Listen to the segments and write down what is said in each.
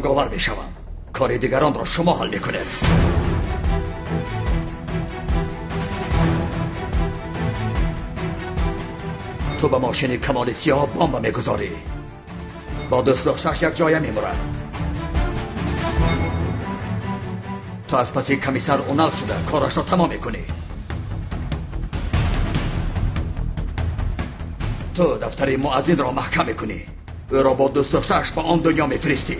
ҷанговар мешавам. Кори дигаронро шумо ҳал мекунед. Ту ба мошини Камоли Сиёҳ бомба мегузорӣ. Бо дӯст доштааш як ҷоя мемурад. Ту аз паси комиссар Унал шуда корашро тамом мекунӣ. Ту дафтари муаззинро маҳкам мекунӣ. Ӯро бо дӯст доштааш ба он дунё мефиристӣ.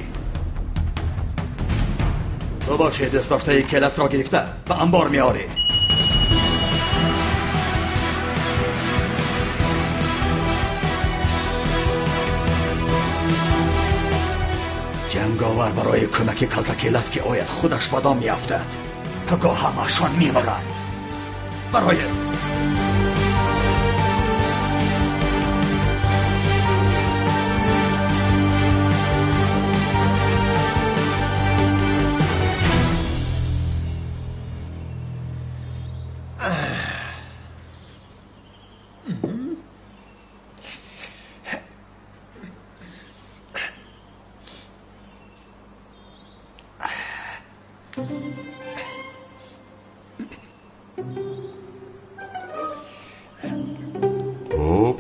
Ту боши дӯст доштаи Келасро гирифта ба анбор меорӣ. Ҷанговар барои кӯмаки калта Келас ки ояд худаш ба дом меафтад. Пагоҳ ҳамашон мемурад. Бароед.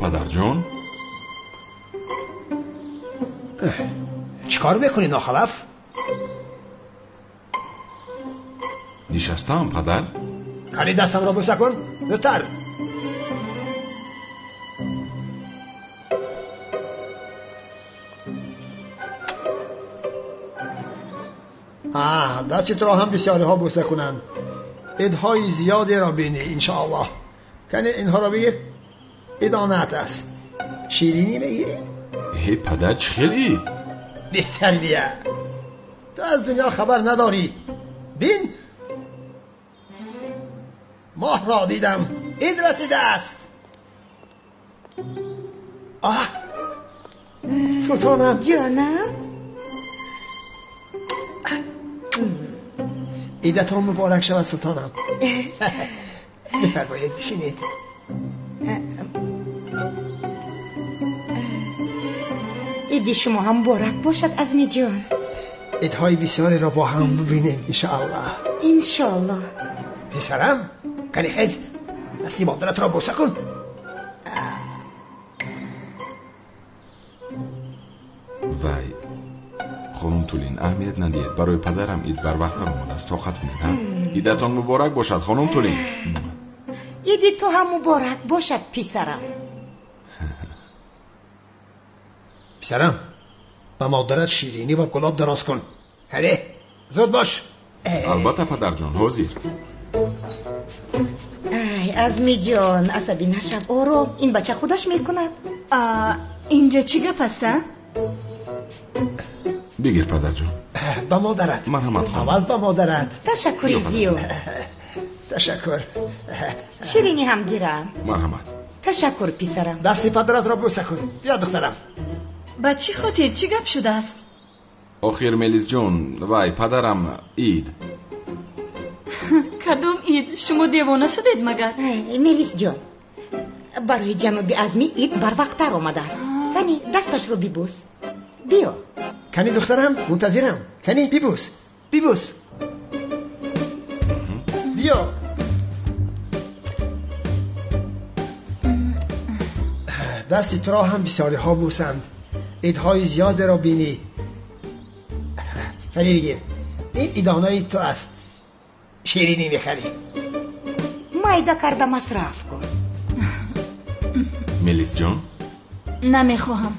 Падарҷон, чикор мекунӣ нохалаф? Нишастам, падар. Кани дастамро бӯса кун, зудтар. Дасти туро ҳам бисёриҳо бӯса кунанд. Идҳои зиёдеро бинӣ иншоаллоҳ. Кани инҳоро бигир. Идонат аст. Ширинӣ мегирӣ? Э, падар, чӣ хел ид? Бетарбия! Ту аз дунё хабар надорӣ. Бин, моҳро дидам. Ид расидааст. Оҳ, султонам. Ҷонам. Идатон муборак шавад, султонам. Бифармоед, шинед. Иди шумо ҳам муборак бошад, Азмиҷон. Идҳои бисёреро бо ҳам бибинем, иншоаллоҳ. Иншоаллоҳ. Писарам, кани хез, дасти модаратро бӯса кун. Вай, хонум Тулин, аҳамият надиҳед. Барои падарам ид барвақттар омадааст. Тоқат кунед, ҳа? Идатон муборак бошад, хонум Тулин. Иди ту ҳам муборак бошад, писарам. Писарам, ба модарат ширинӣ ва гулоб дароз кун. Ҳале, зуд бош. Албатта, падарҷон, ҳозир. Ай, Азмиҷон, асабӣ нашав, ором. Ин бача худаш мекунад. Инҷа чӣ гап аст, а? Бигир, падарҷон. Ба модарат. Марҳамат, хонум. Аввал ба модарат. Ташаккури зиёд. Ташаккур. Ширинӣ ҳам гирам. Марҳамат. Ташаккур, писарам. Дасти падаратро бӯса кун. Биё, духтарам. Ба чӣ хотир чӣ гап шудааст? Охир, Мелисҷон, вай, падарам ид. Кадом ид? Шумо девона шудед магар? Мелисҷон, барои ҷаноби Азмӣ ид барвақттар омадааст. Кани дасташро бибӯс. Биё. Кани духтарам, мунтазирам. Кани бибӯс, бибӯс. Биё. Дасти туро ҳам бисёриҳо бӯсанд. Идҳои зиёдеро бинӣ. Кани бигир, ин идонаи ту аст. Ширинӣ мехарӣ. Майда карда масраф кун. Мелисҷон? Намехоҳам.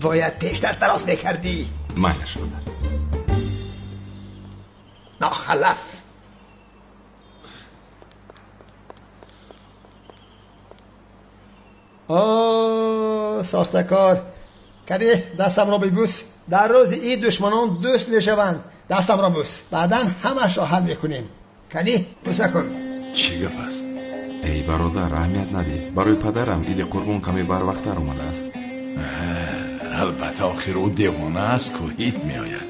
Бояд пештар дароз мекардӣ. Майлаш, падар. Нохалаф. О, сохтакор. Кани дастамро бибӯс. Дар рӯзи ид душманон дӯст мешаванд. Дастамро бӯс. Баъдан ҳамашро ҳал мекунем. Кани бӯса кун. Чӣ гап аст? Эй, бародар, аҳамият надиҳ. Барои падарам иди қурбон каме барвақттар омадааст. Албатта, охир ӯ девона аст ку ид меояд.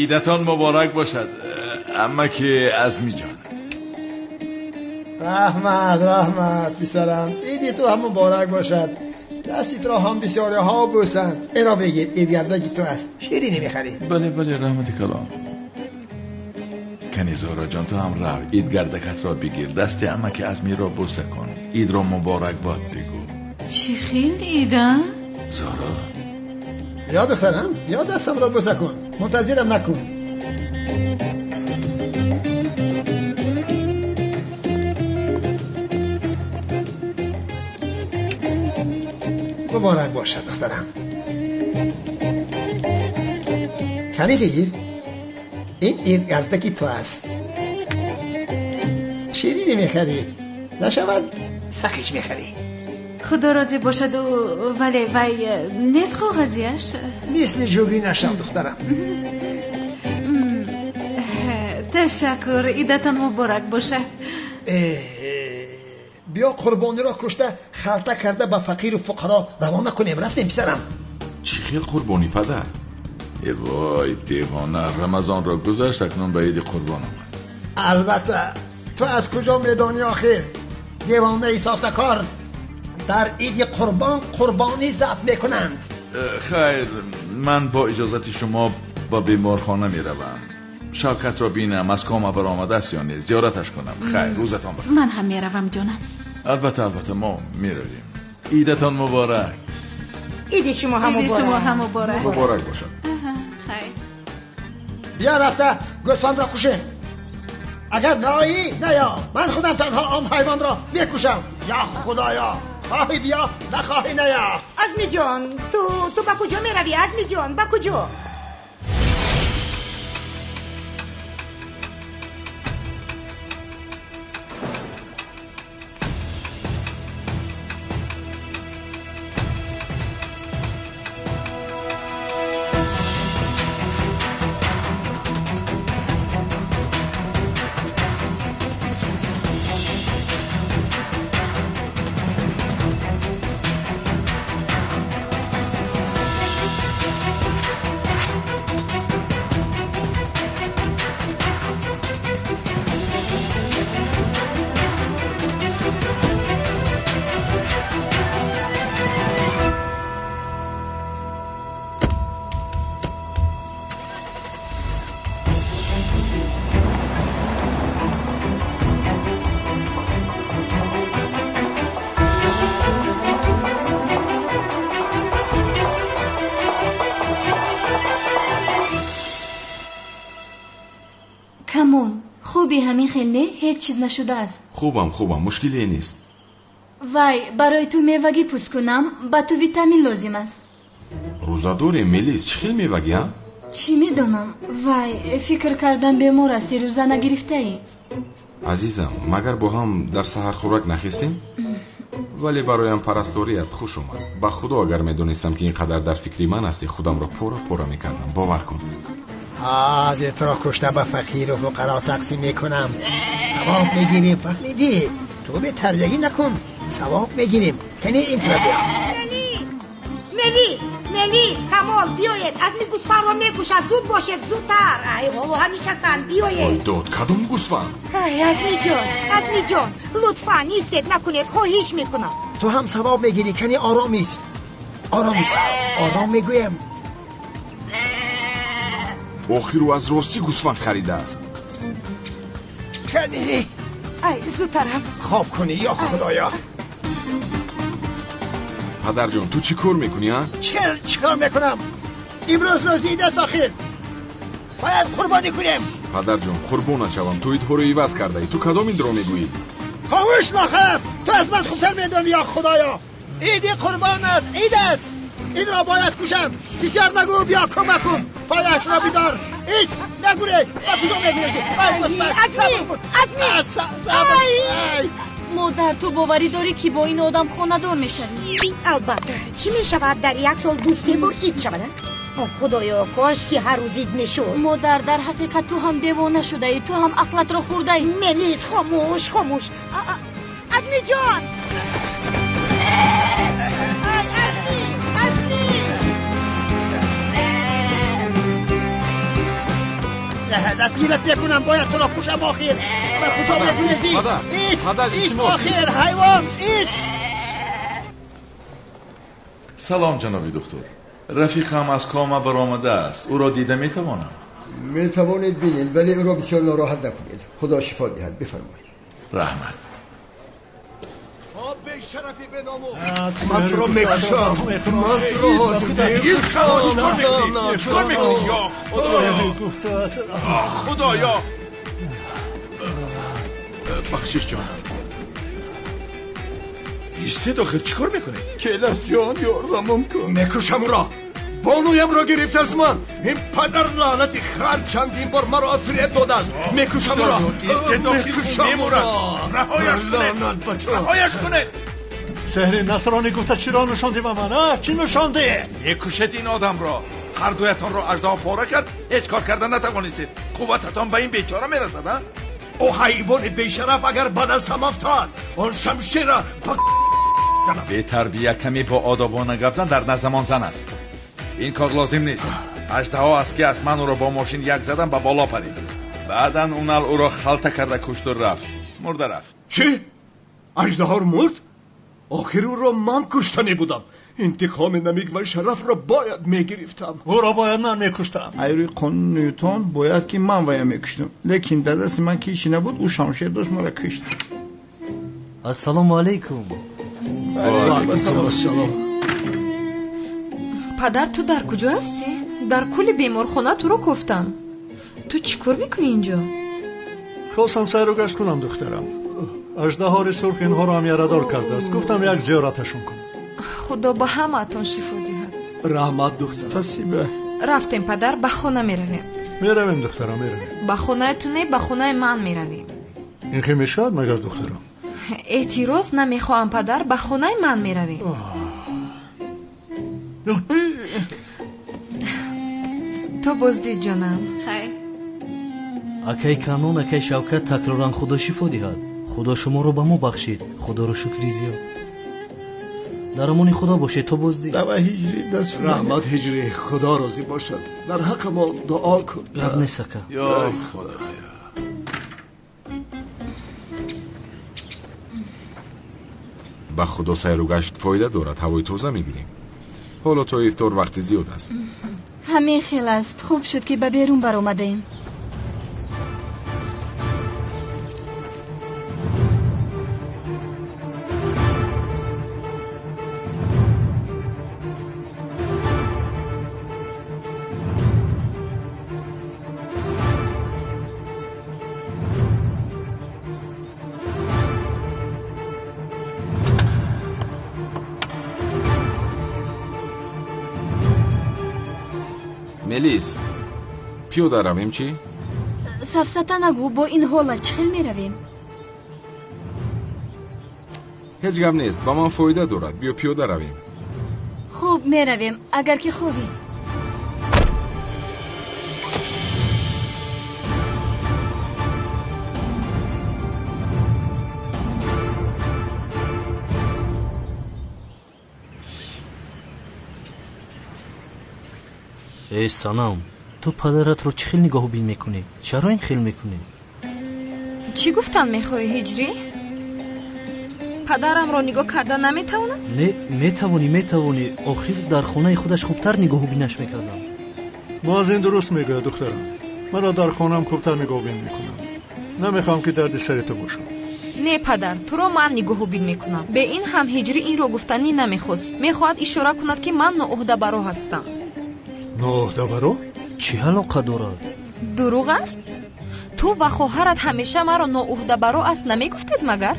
Идатон муборак бошад, амаки Азмиҷон. Раҳмат, раҳмат, писарам. Иди ту ҳам муборак бошад. دستت را هم بسیاری ها بوسند. اینا بگیر، این گردکی تو است. شیرینی میخری. بله بله رحمت کلام. کنی زارا جان تو هم رو عید گردکت را بگیر، دست عمک عزمی را بوسه کن، عید را مبارک باد بگو. چی خیلی عیده؟ زارا یا دخترم یا دستم را بوسه کن، منتظرم نکن. مبارک باشد دخترم. کنی بگیر، این عید گردکی تو است. شیرینی میخری، نشود سخیش میخری. خدا راضی باشد. ولی وی نیست کاغذیش؟ مثل جوگی نشم دخترم. تشکر، عیدتان مبارک باشد. بیا قربانی را کشته خلطه کرده به فقیر و فقرا روانه کنیم. رفتیم پسرم. چی خیل قربانی پدر؟ ای وای دیوانه، رمضان را گذشت اکنون به عید قربان آمد. البته تو از کجا میدانی آخر؟ دیوانه ای ساخته کار. در عید قربان قربانی ذبح میکنند. خیر، من با اجازت شما با بیمارخانه میروم، شوکت را بینم از کام برآمده است یا نه، زیارتش کنم. خیر، روزتان بخیر. من هم میروم جانم. البته البته ما میرویم. عیدتان مبارک. عید شما هم مبارک. شما هم مبارک. مبارک باشد. خیر. بیا رفته گوسفند را کشیم. اگر نایی نیا، من خودم تنها آن حیوان را میکشم. یا خدایا، خواهی بیا نخواهی نیا. عزمی جان تو با کجا میروی؟ عزمی جان با کجا؟ خوبی همین خیلی هیچ چیز نشده است. خوبم خوبم، مشکلی نیست. وای برای تو میوگی پوست کنم، با تو ویتامین لازم است. روزه ملیس چه خیلی میوگی ها؟ چی میدونم. وای فکر کردم بیمار هستی، روزه نگرفته ای. عزیزم مگر با هم در سحر خوراک نخستیم؟ ولی برایم پرستاریت خوش اومد. با خدا اگر میدونستم که اینقدر در فکری من هستی خودم را پورا پورا میکردم، باور کن. از تو را کشته به فقیر و فقرا تقسیم میکنم، ثواب میگیریم. فهمیدی؟ تو به تردگی نکن، ثواب میگیریم. کنی این طرف بیا. ملی ملی کمال بیاید، از می گوسفند را میکشد. زود باشید، زودتر. ای بابا همیشه بیاید. وای داد، کدوم گوسفند؟ ای عزمی جان، عزمی جان لطفا نیستید نکنید، خواهش میکنم. تو هم ثواب میگیری. کنی آرامیست، آرامیست، آرام میگویم. آخر او از راستی گوسفند خریده است. کنی ای زودترم خواب کنی یا خدایا. پدر جان تو چی کار میکنی ها؟ چیکار میکنم؟ امروز روز عید است آخر، باید قربانی کنیم. پدر جان قربانت شوم، تو عیدها رو عوض کرده ای. تو کدام این رو میگویی؟ خاموش ناخرف، تو از من خوبتر میدانی یا خدایا. عید قربان است، عید است، این را باید کشم. بیشتر نگو، بیا کمک کن. پایش را بیدار. ایست نگوریز. با کجا میگوریزی؟ عزمی عزمی. مادر تو باوری داری که با این آدم خانه‌دار میشوی؟ البته. چی میشود در یک سال 2-3 بار عید شود؟ خدایا کاش که هر روز عید میشد. مادر در حقیقت تو هم دیوانه شده ای، تو هم عقلت را خورده ای. ملیس خاموش خاموش. عزمی جان. دستگیرت میکنم، باید تو را کشم آخر. به کجا میگریزی؟ ایست ایست آخر حیوان ایست. Салом ҷаноби духтур. Рафиқам аз кома баромадааст. Ӯро дида метавонам? Метавонед бинед, вале ӯро бисёр нороҳат накунед. Худо шифо диҳад. Бифармоед. Раҳмат. Бешарафи беномус! Ман туро мекушам! Ман туро ҳозир чикор мекунӣ? Ё Худоё! Худоё! Бахшиш ҷонам. Истед охир, чикор мекунӣ? Келас ҷон, ёрдамам кун. Мекушам ӯро. Бонуямро гирифт аз ман. Ин падар лаънати хар чандин бор маро фиреб додааст. Мекушам ӯро. Истед охир, мемурад. Раҳояш кунед. Раҳояш кунед. Сеҳри насронӣ гуфта чиро нишондӣ ба ман? Чӣ нишондӣ? Мекушед ин одамро. Ҳар дуятонро аждаҳо пора кард, ҳеҷ кор карда натавонистед. Қуввататон ба ин бечора мерасад, а? Ӯ ҳайвони бешараф агар ба дастам афтад, он шамшера ба занам. Бетарбия каме бо одобона гап зан, дар наздамон зан аст. Ин кор лозим нест. Аждаҳо аст ки аст, ман ӯро бо мошин як задам ба боло парид. Баъдан унал ӯро халта карда кушту рафт. Мурда рафт. Чӣ? Аждаҳор мурд? Охир ӯро ман куштанӣ будам. Интиқоми намик ва шарафро бояд мегирифтам. Ӯро бояд ман мекуштам. Айрӯи қонуни Нютон бояд ки ман вая мекуштам. Лекин дар дасти ман ки ҳечи набуд, ӯ шамшер дошт, маро кушт. Ассалому алайкум. Ва алайкум. Падар, ту дар куҷо ҳастӣ? Дар кулли беморхона туро кофтам. Ту чӣ кор мекунӣ инҷо? Хостам сайру гашт кунам, духтарам. Аждаҳори сурх инҳоро ҳам ярадор кардааст. Гуфтам як зиёраташон кунам. Худо ба ҳамаатон шифо диҳад. Раҳмат, духтар. Спасибо. Рафтем, падар, ба хона меравем. Меравем, духтарам, меравем. Ба хонаи ту не, ба хонаи ман меравем. Ин хел мешавад магар, духтарам? Эътироз намехоҳам, падар, ба хонаи ман меравем. То боздид, ҷонам. Хайр. Акай Канон, акай Шавкат такроран Худо шифо диҳад. Худо шуморо ба мо бахшид. Худоро шукри зиёд. Дар амони Худо бошед, то боздид. Давай, Ҳиҷрӣ, даст раҳмат, Ҳиҷрӣ, Худо розӣ бошад. Дар ҳаққи мо дуо кун. Гап нест, ака. Ё Худоё. Ба Худо сайру гашт фоида дорад, ҳавои тоза мегирем. Ҳоло то ифтор вақти зиёд аст. Ҳамин хел аст. Хуб шуд ки ба берун баромадаем. Мелис, пиёда равем чӣ? Сафсата нагӯ, бо ин ҳолат чӣ хел меравем? Ҳеҷ гап нест, ба ман фоида дорад. Биё пиёда равем. Хуб, меравем, агар ки хоҳӣ. Эй санам, ту падаратро чӣ хел нигоҳубин мекунӣ? Чаро ин хел мекунӣ? Чӣ гуфтан мехоҳӣ, Ҳиҷрӣ? Падарамро нигоҳ карда наметавонам? Не, метавонӣ, метавонӣ. Охир дар хонаи худаш хубтар нигоҳубинаш мекардам. Боз ин дуруст мегӯяд, духтарам. Маро дар хонаам хубтар нигоҳубин мекунам. Намехоҳам ки дарди сари ту бошам. Не, падар, туро ман нигоҳубин мекунам. Бе ин ҳам Ҳиҷрӣ инро гуфтанӣ намехост. Мехоҳад ишора кунад ки ман ноуҳдабаро ҳастам. Ноуҳдабаро? Чӣ алоқа дорад? Дурӯғ аст? Ту ва хоҳарат ҳамеша маро ноуҳдабаро аст намегуфтед магар?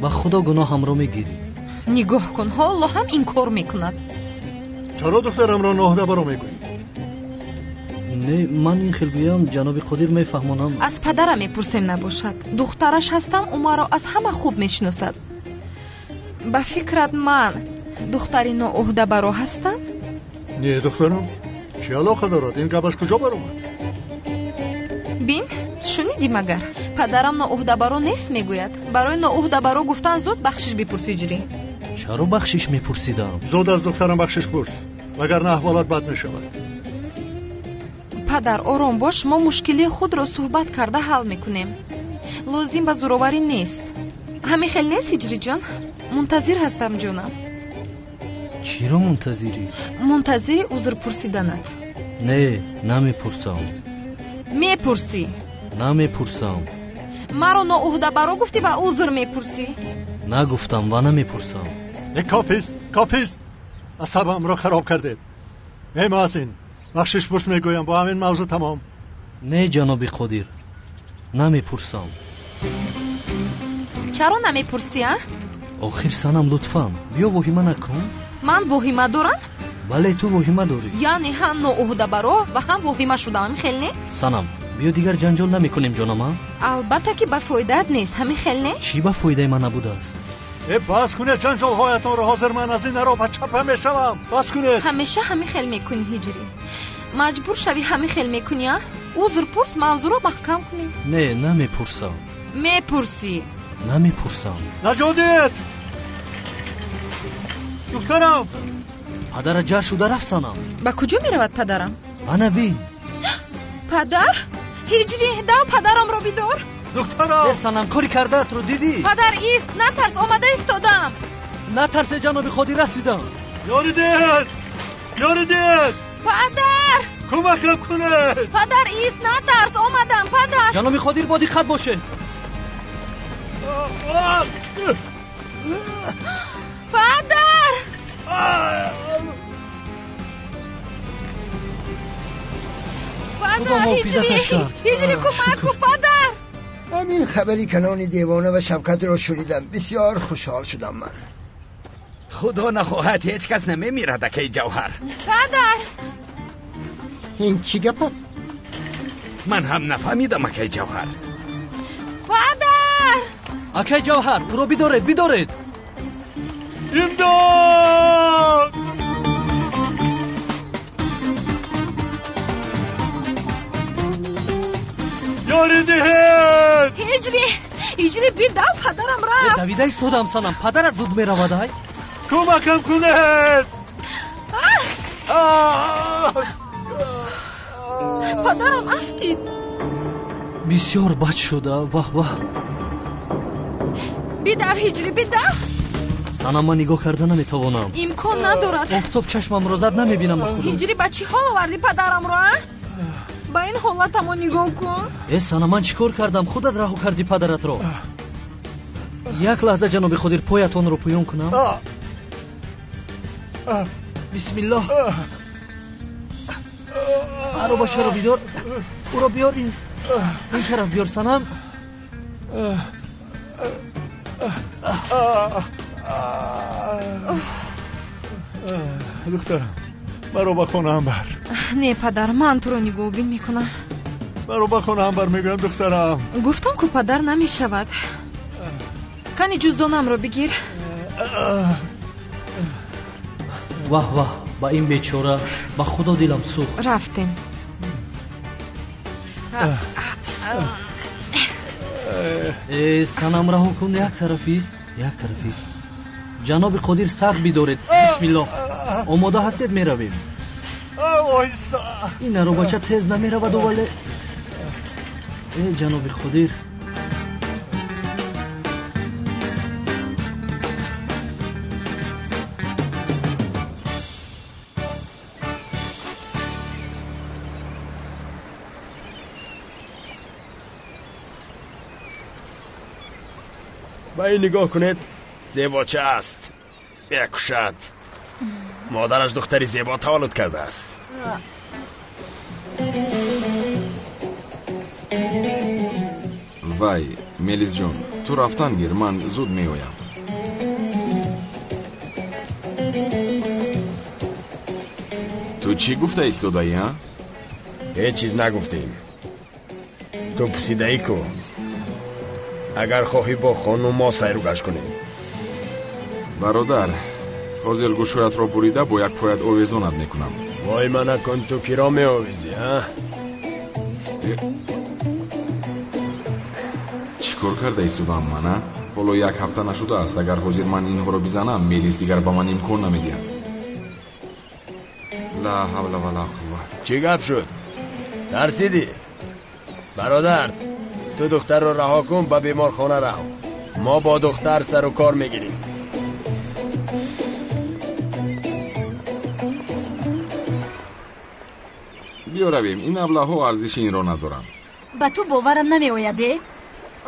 Ба Худо гуноҳамро мегирӣ. Нигоҳ кун, ҳоло ҳам инкор мекунад. Чаро духтарамро ноуҳдабаро мегӯӣ? Не, ман ин хел гӯям, ҷаноби Қодир мефаҳмонам. Аз падарам мепурсем набошад. Духтараш ҳастам, ӯ маро аз ҳама хуб мешиносад. Ба фикрат ман духтари ноуҳдабаро ҳастам? Не, духтарам, чӣ алоқа дорад? Ин гап аз куҷо баромад? Бин, шунидӣ магар? Падарам ноуҳдабаро нест мегӯяд. Барои ноуҳдабаро гуфтан зуд бахшиш бипурсӣ, Ҷирӣ. Чаро бахшиш мепурсидам? Зуд аз духтарам бахшиш пурс, вагарна аҳволат бад мешавад. Падар, ором бош, мо мушкилии худро суҳбат карда ҳал мекунем. Лозим ба зӯроварӣ нест. Ҳамин хел нест, Ҳиҷриҷон? Мунтазир ҳастам, ҷонам. Чиро мунтазирӣ? Мунтазири узр пурсиданат. Не, намепурсам. Мепурсӣ. Намепурсам. Маро ноуҳдабаро гуфтӣ ва узр мепурсӣ. Нагуфтам ва намепурсам. Кофист, кофист. Асабамро хароб кардед. Эй муаззин, бахшиш пурс мегӯям, бо ҳамин мавзӯъ тамом. Не, ҷаноби Қодир, намепурсам. Чаро намепурсӣ, а? Охир санам, лутфан биё воҳима накун. Ман воҳима дорам? Бале, ту воҳима дорӣ. Яъне ҳам ноуҳдабаро ва ҳам воҳима шудам, ҳамин хел не? Санам, биё дигар ҷанҷол намекунем, ҷонам, а? Албатта ки ба фоидаат нест, ҳамин хел не? Чӣ ба фоидаи ман набудааст? Э, бас кунед ҷанҷолҳоятонро, ҳозир ман аз ин ароба чапа мешавам. Бас кунед. Ҳамеша ҳамин хел мекунӣ, Ҳиҷрӣ. Маҷбур шавӣ ҳамин хел мекунӣ, а? Узр пурс, мавзӯъро маҳкам кунем. Не, намепурсам. Мепурсӣ. Намепурсам. Наҷот! Духтарам! Падара ҷар шуда рафт, санам. Ба куҷо меравад падарам? Ана бин. Падар? Ҳиҷрӣ, дав падарамро бидор. Духтарам! Э, санам, кори кардаатро дидӣ? Падар ист, натарс, омада истодам. Натарсе, ҷаноби Қодир, расидам. Ёрӣ диҳед! Ёрӣ диҳед! Падар! Кӯмакам кунед! Падар ист, натарс, омадам, падар. Ҷаноби Қодир, бо диққат бошед. Падар! Падар, Ҳиҷрӣ, Ҳиҷрӣ, кӯмак кун, падар. ҳамин хабари калони девона ва шавкатро шунидам, бисёр хушҳол шудам ман. Худо нахоҳад, ҳеҷ кас намемирад, акаи Ҷавҳар. Падар! Ин чӣ гап аст? Ман ҳам нафаҳмидам, акаи Ҷавҳар. Падар! Акаи Ҷавҳар, ӯро бидоред, бидоред. Имдод! Ёрӣ диҳед! Ҳиҷрӣ, Ҳиҷрӣ, бидав, падарам рафт. Давида истодам, санам, падарат зуд меравад, ай. Кӯмакам кунед! Падарам афтид. Бисёр бад шуда, ваҳ ваҳ. Бидав, Ҳиҷрӣ, бидав. Санам, ман нигоҳ карда наметавонам. Имкон надорад. Офтоб чашмамро зад, намебинам ба худо. Ҳиҷрӣ, ба чӣ ҳол овардӣ падарамро, а? Ба ин ҳолатамо нигоҳ кун. Э, санам, ман чӣ кор кардам? Худат раҳо кардӣ падаратро. Як лаҳза, ҷаноби Қодир, поятонро пӯён кунам. Бисмиллоҳ. Аробашаро бидор, ӯро биёр, ин тараф биёр, санам. Духтарам, маро ба хонаам бар. Не, падар, ман туро нигоҳубин мекунам. Маро ба хонаам бар, мегӯям, духтарам. Гуфтам ку, падар, намешавад. Кани ҷуздонамро бигир. Ваҳ ваҳ, ба ин бечора, ба худо дилам сӯхт. Рафтем. Э, санам, раҳо кун, як тарафист, як тарафист. Ҷаноби Қодир, сахт бидоред. Бисмиллоҳ. Омода ҳастед, меравем. Ин аробача тез намераваду, вале э, ҷаноби Қодир. Ба ин нигоҳ кунед, зебоча аст, мекушад. Модараш духтари зебо таваллуд кардааст. Вай, Мелисҷон, ту рафтан гир, ман зуд меоям. Ту чӣ гуфта истодаӣ, а? Ҳеҷ чиз нагуфтем. Ту пурсидаӣ ку. Агар хоҳӣ бо хонум мо сайру гашт кунем. Бародар, ҳозир гӯшҳоятро бурида бо як поят овезонат мекунам. Вой, мана кун, ту киро меовезӣ, а? Чӣ кор карда истодам ман, а? Ҳоло як ҳафта нашудааст. Агар ҳозир ман инҳоро бизанам, Мелис дигар ба ман имкон намедиҳад. Ла ҳавла ва ла қувва. Чӣ гап шуд? Тарсидӣ? Бародар, ту духтарро раҳо кун, ба беморхона рав. Мо бо духтар сару кор мегирем. Биё равем, ин аблаҳҳо арзиши инро надоранд. Ба ту боварам намеояд, э?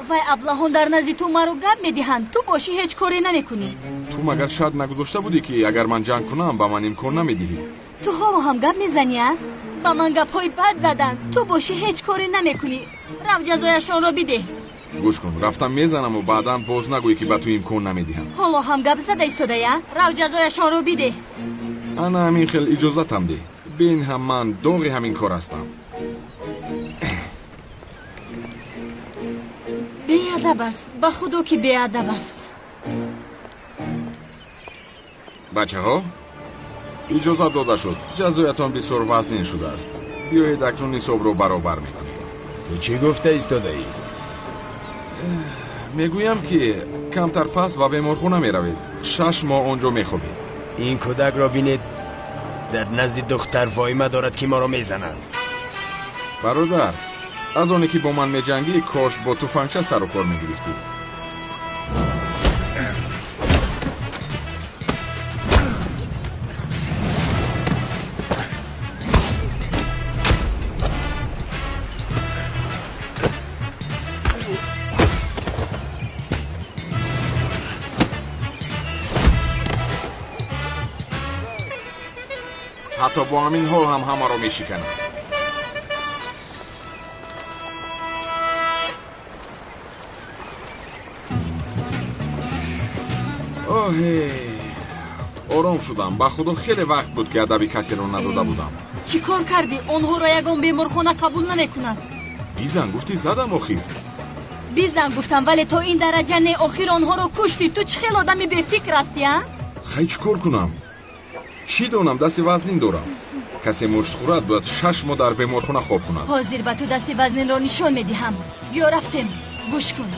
Вай аблаҳон дар назди ту маро гап медиҳанд, ту бошӣ ҳеҷ коре намекунӣ. Ту магар шарт нагузошта будӣ, ки агар ман ҷанг кунам, ба ман имкон намедиҳӣ? Ту ҳоло ҳам гап мезанӣ, а? Ба ман гапҳои бад заданд, ту бошӣ ҳеҷ коре намекунӣ. Рав ҷазояшонро бидеҳ. Гӯш кун, рафтам мезанаму баъдан боз нагӯӣ, ки ба ту имкон намедиҳам. Ҳоло ҳам гап зада истодая? Рав ҷазояшонро бидеҳ. Ана ҳамин хел иҷозатам деҳ. Бин ҳам ман доғи ҳамин кор ҳастам. Беадаб аст, ба худо ки беадаб аст. Бачаҳо, иҷозат дода шуд. Ҷазоятон бисёр вазнин шудааст. Биёед акнун ҳисобро баробар мекунем. Ту чӣ гуфта истодаӣ? Мегӯям, ки камтар пас ба беморхона меравед. 6 моҳ он ҷо мехобед. Ин кӯдакро бинед, дар назди духтар воима дорад, ки моро мезанад. Бародар, аз оне ки бо ман меҷангӣ, кош бо туфангча сару кор мегирифтӣ. Ҳатто бо ҳамин ҳол ҳам ҳамаро мешиканам. Оҳе, ором шудам. Ба худо хеле вақт буд, ки адаби касеро надода будам. Чӣ кор кардӣ? Онҳоро ягон беморхона қабул намекунад. Бизан гуфтӣ, задам охир. Бизан гуфтам, вале то ин дараҷа не. Охир онҳоро куштӣ. Ту чӣ хел одами бефикр ҳастӣ, а? Хай, чӣ кор кунам? Чӣ донам, дасти вазнин дорам. Касе мушт хӯрад, бояд 6 моҳ дар беморхона хоб кунад. Ҳозир ба ту дасти вазнинро нишон медиҳам. Биё рафтем. Гӯш кун,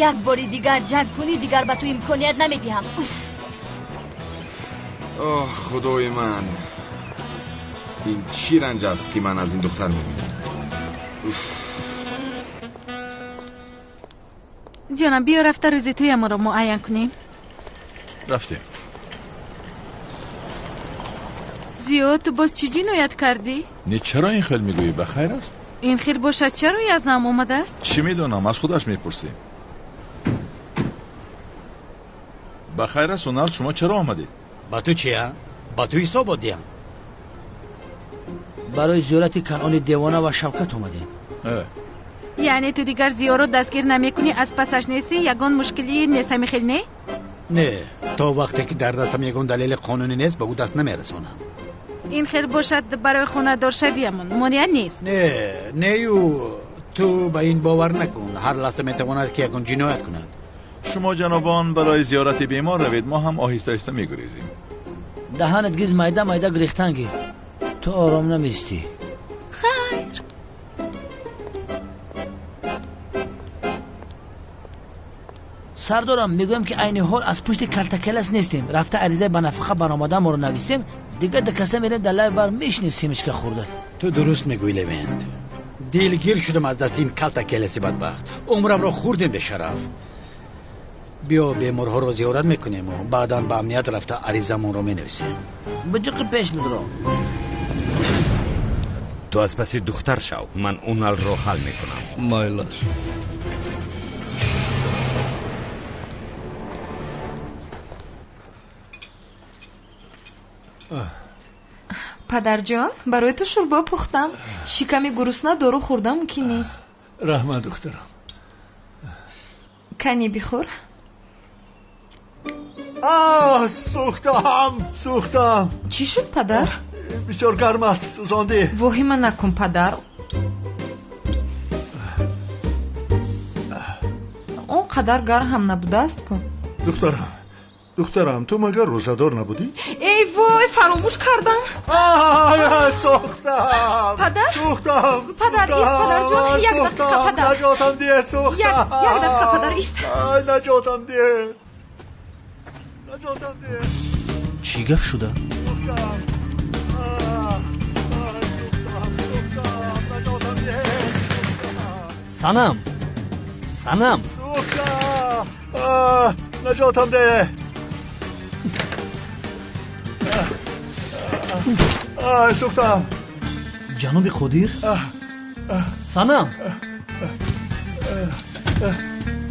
як бори дигар ҷанг кунӣ, дигар ба ту имконият намедиҳам. Оҳ, худои ман, ин чӣ ранҷ аст, ки ман аз ин духтар мебинам. Ҷонам, биё рафта рӯзи тӯямонро муайян кунем. Рафтем. Зиё, ту боз чӣ ҷиноят кардӣ? Не, чаро ин хел мегӯӣ? Ба хайр аст? Ин хел бошад, чаро язнам омадааст? Чӣ медонам, аз худаш мепурсем. Ба хайр аст, Унал, шумо чаро омадед? Ба ту чия? Ба ту ҳисобот диҳам. Барои зиёрати Канъони девона ва Шавкат омадем. Яъне ту дигар Зиёро дастгир намекунӣ, аз пасаш нестӣ, ягон мушкилӣ нест, ҳамин хел не? Не, то вақте ки дар дастам ягон далели қонунӣ нест, ба ӯ даст намерасонам. Ин хел бошад, барои хонадоршавиямон монеа нест. Не, нею, ту ба ин бовар накун. Ҳар лаҳза метавонад, ки ягон ҷиноят кунад. Шумо ҷанобон барои зиёрати бемор равед, мо ҳам оҳиста оҳиста мегурезем. Даҳанат гиз майда майда гирехтан гир. Ту ором намеистӣ. Хайр. Сардорам, мегӯям, ки айни ҳол аз пушти калтакелас нестем. Рафта аризаи ба нафақа баромаданморо нависем, дигар да каса мерем, дар лайв бар мешинем семечка хӯрда. Ту дуруст мегӯӣ, Левент. Дилгир шудам аз дасти ин калтакеласи бадбахт. Умрамро хӯрдем бешараф. Биё беморҳоро зиёрат мекунему баъдан ба амният рафта аризамонро менависем. Биҷиқи пеш бидро. Ту аз паси духтар шав, ман Уналро ҳал мекунам. Майлаш. Падарҷон, барои ту шӯрбо пухтам. Шиками гурусна дору хӯрда мумкин нест. Раҳмат, духтарам. Кани бихӯр. Оҳ, сӯхтам, сӯхтам. Чӣ шуд, падар? Бисёр гарм аст, сӯзондӣ. Воҳима накун, падар. Он қадар гарм ҳам набудааст ку. Духтарам, духтарам, ту магар рӯзадор набудӣ? Эй вой, фаромӯш кардам. Сӯхтам. Падар? Сӯхтам. Падар, ист, падарҷон, як дақиқа, падар. Наҷотам диҳ, сӯхтам. Як дақиқа, падар, ист. Наҷотам диҳ. Наҷотам диҳ. Чӣ гап шуда? Сӯхтам. Сӯхтам, сӯхтам, наҷотам диҳ. Санам, санам. Сӯхтам. Наҷотам деҳ. Сӯхтам. Ҷаноби Қодир? Санам!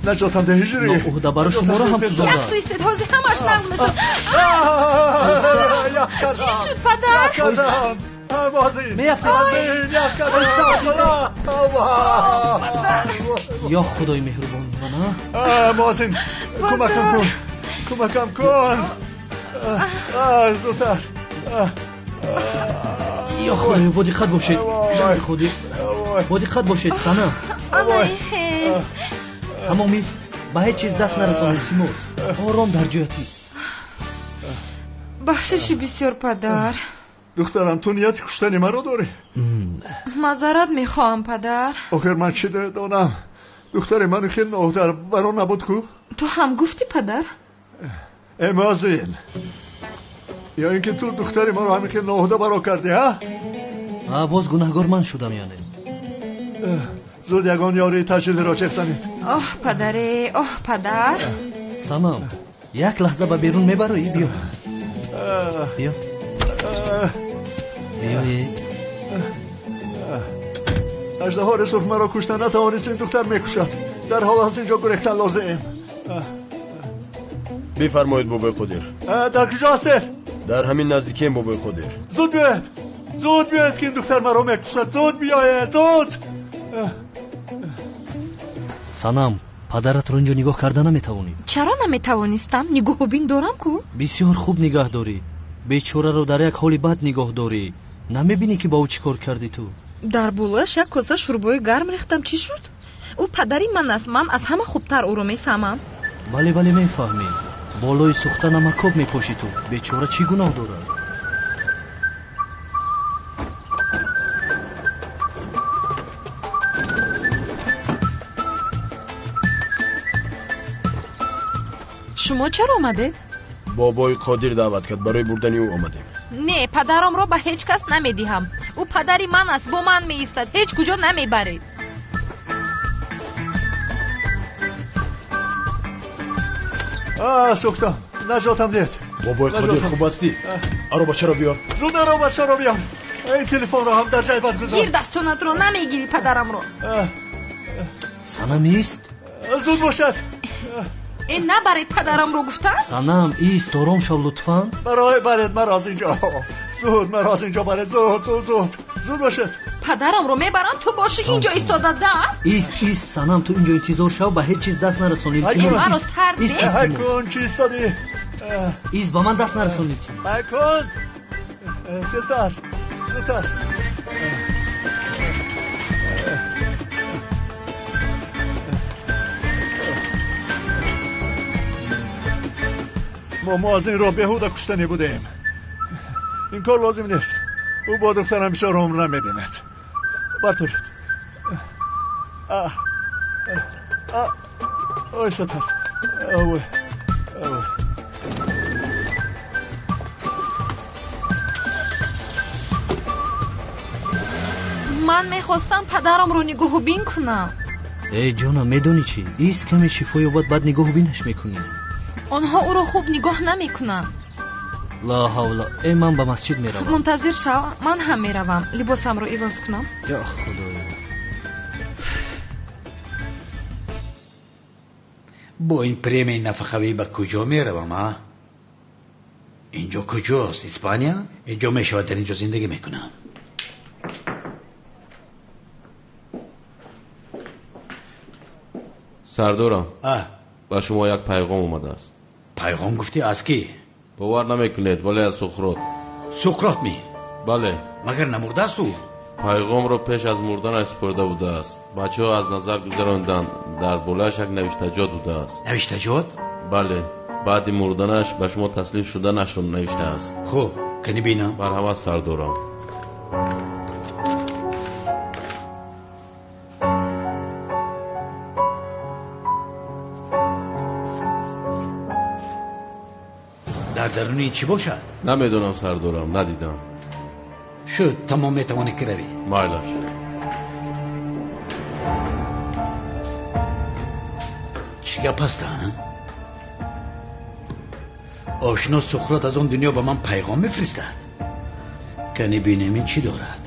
Наҷотам деҳ, ҳиҷрӣ. Ноуҳдабаро шуморо ҳам сӯзонда. Як суистед, ҳозир ҳамаш нағз мешуд. Чӣ шуд, падар? Ё худои меҳрубони ман, а? Муаззин, кӯмакам кун, кӯмакам кун. Зудтар. Ё худоё, бо диққат бошед. Ҷаноби Қодир, бо диққат бошед, Санам. Анаи хел. Тамом ист, ба ҳеҷ чиз даст нарасон, илтимос. Ором дар ҷоят ист. Бахшиши бисёр, падар. Духтарам, ту нияти куштани маро дорӣ? Маъзарат мехоҳам, падар. Охир ман чӣ донам? Духтари ман хеле ноуҳдабаро набуд ку? Ту ҳам гуфтӣ, падар? Э, муаззин, ё ин ки ту духтари маро ҳамин хел ноуҳдабаро кардӣ, ҳа? А, боз гунаҳгор ман шудам, яъне. Зуд ягон ёрии таҷилиро чех занед. Оҳ, падаре, оҳ, падар. Санам, як лаҳза ба берун мебароӣ? Биё. Биё. Биёед. Аждаҳори сурх маро кушта натавонист, ин духтар мекушад. Дар ҳол аз инҷо гурехтан лозим. Бифармоед, бобои Қодир. Дар куҷо ҳастед? Дар ҳамин наздикием, бобои Қодир. Зуд биёед, зуд биёед, ки ин духтар маро мекушад. Зуд биёед, зуд. Санам, падаратро инҷо нигоҳ карда наметавонӣ. Чаро наметавонистам? Нигоҳубин дорам ку? Бисёр хуб нигоҳ дорӣ. Бечораро дар як ҳоли бад нигоҳ дорӣ. Намебинӣ, ки ба ӯ чӣ кор кардӣ ту? Дар болояш як коса шӯрбои гарм рехтам. Чӣ шуд? Ӯ падари ман аст, ман аз ҳама хубтар ӯро мефаҳмам. Бале, бале, мефаҳмӣ. Болои сӯхта намакоб мепошӣ ту. Бечора чӣ гуноҳ дорад? Шумо чаро омадед? Бобои Қодир даъват кард, барои бурдани ӯ омадем. Не, падарамро ба ҳеҷ кас намедиҳам. Ӯ падари ман аст, бо ман меистад, ҳеҷ куҷо намебаред. Сӯхтам, наҷотам диҳед. Бобои Қодир, хуб ҳастӣ? Аробачаро биёр. Зуд аробачаро биёр. Ин телефонро ҳам дар ҷайбат гузор. Гир дастонатро, намегирӣ падарамро. Санам, ист. Зуд бошад. Э, набаред падарамро, гуфтам. Санам, ист, ором шав, лутфан. Барои баред маро аз инҷо. Зуд маро аз инҷо баред, зуд, зуд, зуд. Зуд бошед. Падарамро мебаранд, ту бошӣ инҷо истода, да? Ист, ист, Санам, ту инҷо интизор шав, ба ҳеҷ чиз даст нарасон, илтимос. Э, маро сар Ист, деҳ. Ҳай кун, чӣ истодӣ? Ист, ба ман даст нарасон, илтимос. Ҳай кун. Тезтар, зудтар. Мо муаззинро беҳуда куштанӣ будем. Ин кор лозим нест. Ӯ бо духтарам бисёр умр намебинад. Бартуред. Оҳистатар. Ой, ой. Ман мехостам падарамро нигоҳубин кунам. Э, ҷонам, медонӣ чӣ? Ист, каме шифо ёбад, баъд нигоҳубинаш мекунӣ. Онҳо ӯро хуб нигоҳ намекунанд. Ла ҳавла. Э, ман ба масҷид меравам. Мунтазир шав, ман ҳам меравам. Либосамро иваз кунам. Ё худоё. Бо ин премияи нафақавӣ ба куҷо меравам, а? Инҷо куҷост? Испания? Инҷо мешавад, дар инҷо зиндагӣ мекунам. Сардорам, ба шумо як пайғом омадааст. Пайғом гуфтӣ, аз кӣ? Бовар намекунед, вале аз Суқрот. Суқрот ми? Бале. Магар намурдааст ӯ? Пайғомро пеш аз мурданаш супорида будааст. Бачаҳо аз назар гузаронданд, дар болояш як навиштаҷот будааст. Навиштаҷот? Бале, баъди мурданаш ба шумо таслим шуданашро навиштааст. Хуб, кани бинам. Марҳамат, сардорам. Дар даруни чӣ бошад? Намедонам, сардорам, надидам. Шуд, тамом, метавонӣ ки равӣ. Майлаш. Чӣ гап аст, а? Ошно Суқрот аз он дунё ба ман пайғом мефиристад. Кани бинем, ин чӣ дорад?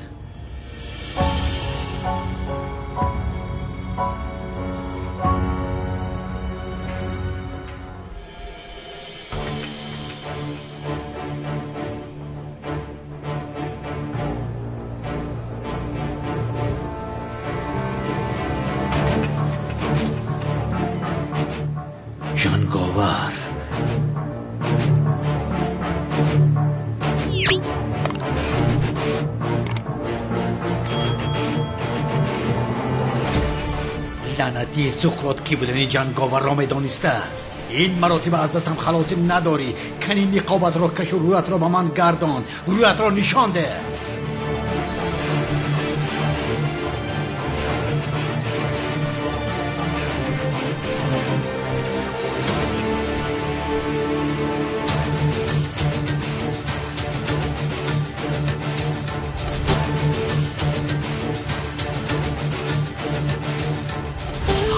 Лаънатии Суқрот ки будани ҷанговарро медонистааст. Ин маротиба аз дастам халосӣ надорӣ. Кани ниқобатро кашу рӯятро ба ман гардон, рӯятро нишон деҳ.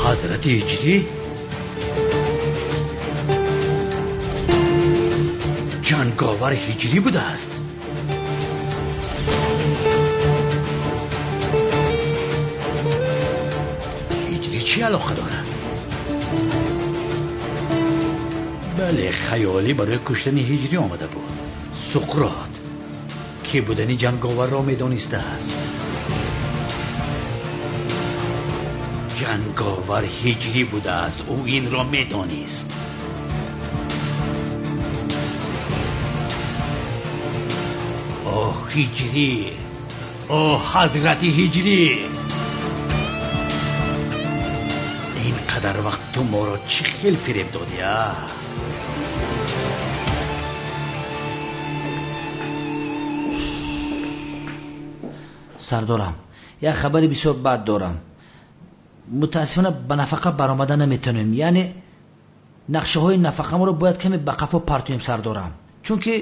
Ҳазрати Ҳиҷрӣ? Ҷанговар Ҳиҷрӣ будааст. Ҳиҷрӣ чӣ алоқа дорад? Бале, хаёлӣ барои куштани Ҳиҷрӣ омада буд. Суқрот ки будани ҷанговарро медонистааст. Ҷанговар Ҳиҷрӣ будааст, ӯ инро медонист. Оҳ, Ҳиҷрӣ! Оҳ, ҳазрати Ҳиҷрӣ! Ин қадар вақт ту моро чӣ хел фиреб додӣ, а? Сардорам, як хабари бисёр бад дорам. Мутаассифона ба нафақа баромада наметавонем. Яъне нақшаҳои нафақамонро бояд каме ба қафо партоем, сардорам, чунки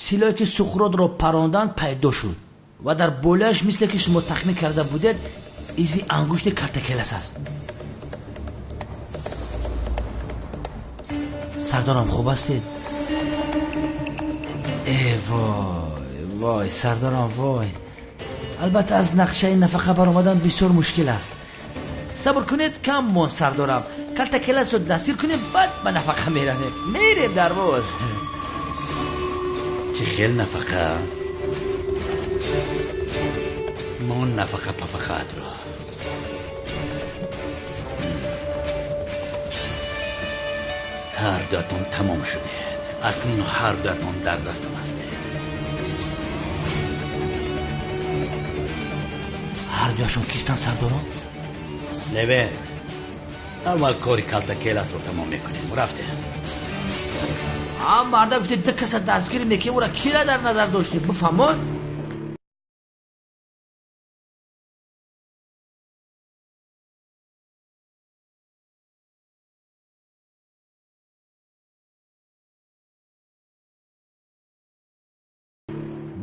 силоҳе ки Суқротро паронданд пайдо шуд ва дар болояш мисле ки шумо тахмин карда будед изи ангушти калтакелас аст. Сардорам, хуб ҳастед? Э вой, вой, сардорам, вой. Албатта аз нақшаи нафақа баромадан бисёр мушкил аст. Сабр кунед, кам монд, сардорам. Калтакеласро дастгир кунем, баъд ба нафақа меравем. Мерем дарвоз. Чӣ хел нафақа? Мо нафақа пафақаатро. Ҳар дуатон тамом шудед. Акнун ҳар дуатон дар дастам ҳастед. Ҳар дуяшон кистанд, сардорам? Левент, аввал кори калтакеласро тамом мекунем. Рафтем. Ам марда гуфте ду каса дастгирӣ мекунем, ӯра кира дар назар доштем, бифаҳмод?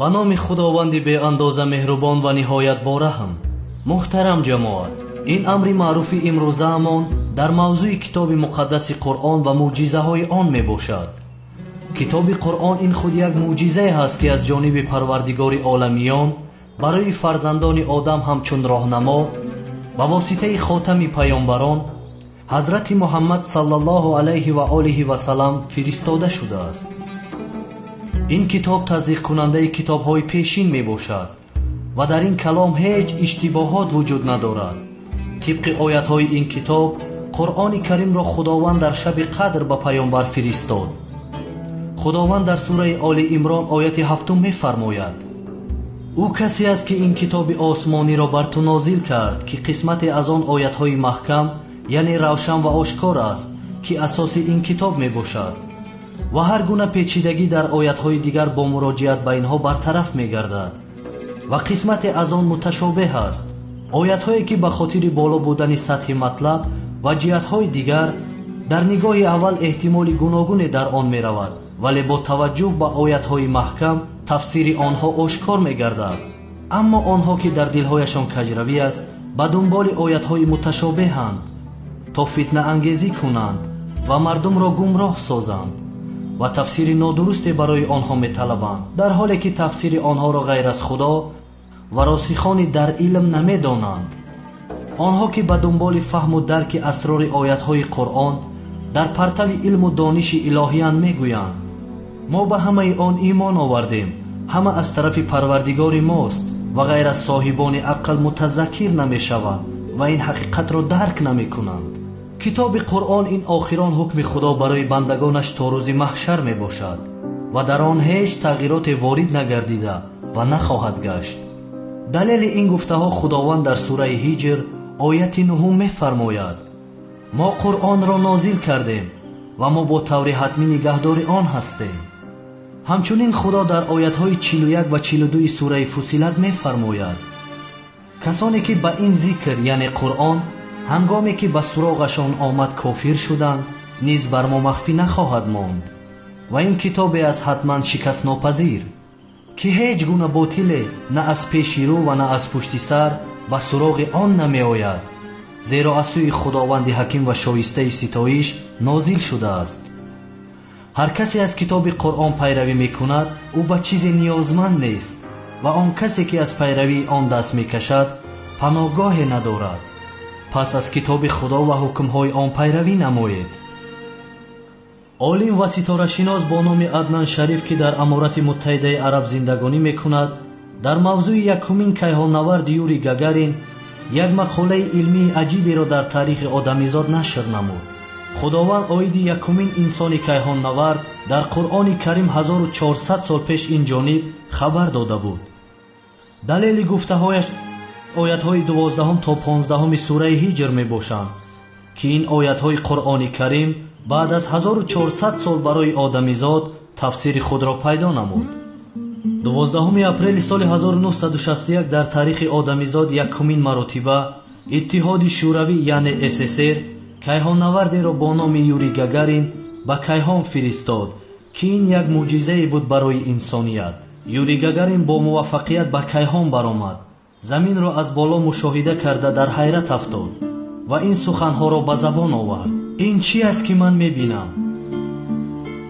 Ба номи Худованди беандоза меҳрубон ва ниҳоят бораҳм. Муҳтарам ҷамоат, ин амри маъруфи имрӯзаамон дар мавзӯи китоби муқаддаси Қуръон ва мӯъҷизаҳои он мебошад. Китоби Қуръон ин худ як мӯъҷизае ҳаст, ки аз ҷониби Парвардигори оламиён барои фарзандони одам ҳамчун роҳнамо ба воситаи хотами паёмбарон ҳазрати Муҳаммад саллаллоҳу алайҳи ва олиҳи васаллам фиристода шудааст. Ин китоб тасдиқкунандаи китобҳои пешин мебошад ва дар ин калом ҳеҷ иштибоҳот вуҷуд надорад. Тибқи оятҳои ин китоб, Қуръони Каримро Худованд дар шаби қадр ба паёмбар фиристод. Худованд дар сураи Оли Имрон ояти 7 мефармояд: ӯ касе аст, ки ин китоби осмониро бар ту нозил кард, ки қисмате аз он оятҳои маҳкам, яъне равшан ва ошкор аст, ки асоси ин китоб мебошад ва ҳар гуна печидагӣ дар оятҳои дигар бо муроҷиат ба инҳо бартараф мегардад ва қисмате аз он муташобеҳ аст. Оятҳое ки ба хотири боло будани сатҳи матлаб ва ҷиҳатҳои дигар дар нигоҳи аввал эҳтимоли гуногуне дар он меравад, вале бо таваҷҷӯҳ ба оятҳои маҳкам тафсири онҳо ошкор мегардад. Аммо онҳо ки дар дилҳояшон каҷравӣ аст, ба дунболи оятҳои муташобеҳанд то фитнаангезӣ кунанд ва мардумро гумроҳ созанд ва тафсири нодурусте барои онҳо металабанд, дар ҳоле ки тафсири онҳоро ғайр аз Худо ва росихони дар илм намедонанд. Онҳо ки ба дунболи фаҳму дарки асрори оятҳои Қуръон дар партави илму дониши илоҳиян мегӯянд: мо ба ҳамаи он имон овардем, ҳама аз тарафи Парвардигори мост ва ғайр аз соҳибони ақл мутазаккир намешаванд ва ин ҳақиқатро дарк намекунанд. Китоби Қуръон ин охирон ҳукми Худо барои бандагонаш то рӯзи маҳшар мебошад ва дар он ҳеҷ тағйироте ворид нагардида ва нахоҳад гашт. Далели ин гуфтаҳо Худованд дар сураи Ҳиҷр Ояти нуҳум мефармояд: мо Қуръонро нозил кардем ва мо бо таври ҳатмӣ нигаҳдори он ҳастем. Ҳамчунин Худо дар оятҳои 41 ва 42 сураи Фусилат мефармояд: касоне ки ба ин зикр, яъне Қуръон, ҳангоме ки ба суроғашон омад кофир шуданд, низ бар мо махфӣ нахоҳад монд. Ва ин китобе аст ҳатман шикастнопазир, ки ҳеҷ гуна ботиле на аз пеши рӯ ва на аз пушти сар ба суроғи он намеояд, зеро аз сӯи Худованди ҳаким ва шоистаи ситоиш нозил шудааст. Ҳар касе аз китоби Қуръон пайравӣ мекунад, ӯ ба чизе ниёзманд нест ва он касе ки аз пайравии он даст мекашад, паноҳгоҳе надорад. Пас аз китоби Худо ва ҳукмҳои он пайравӣ намоед. Олим ва ситорашинос бо номи Аднан Шариф, ки дар Аморати Муттаҳидаи Араб зиндагонӣ мекунад, дар мавзӯи якумин кайҳоннавард Юрий Гагарин як мақолаи илмии аҷиберо дар таърихи одамизод нашр намуд. Худованд оиди якумин инсони кайҳоннавард дар Қуръони Карим 1400 сол пеш ин ҷониб хабар дода буд. Далели гуфтаҳояш оятҳои 12 то 15 сураи Ҳиҷр мебошанд, ки ин оятҳои Қуръони Карим баъд аз 1400 сол барои одамизод тафсири худро пайдо намуд. 12 апрели соли 1961 дар таърихи одамизод якумин маротиба Иттиҳоди Шӯравӣ, яъне СССР, кайҳоннавардеро бо номи Юрий Гагарин ба кайҳон фиристод, ки ин як мӯъҷизае буд барои инсоният. Юрий Гагарин бо муваффақият ба кайҳон баромад, заминро аз боло мушоҳида карда дар ҳайрат афтод ва ин суханҳоро ба забон овард: ин чӣ аст ки ман мебинам?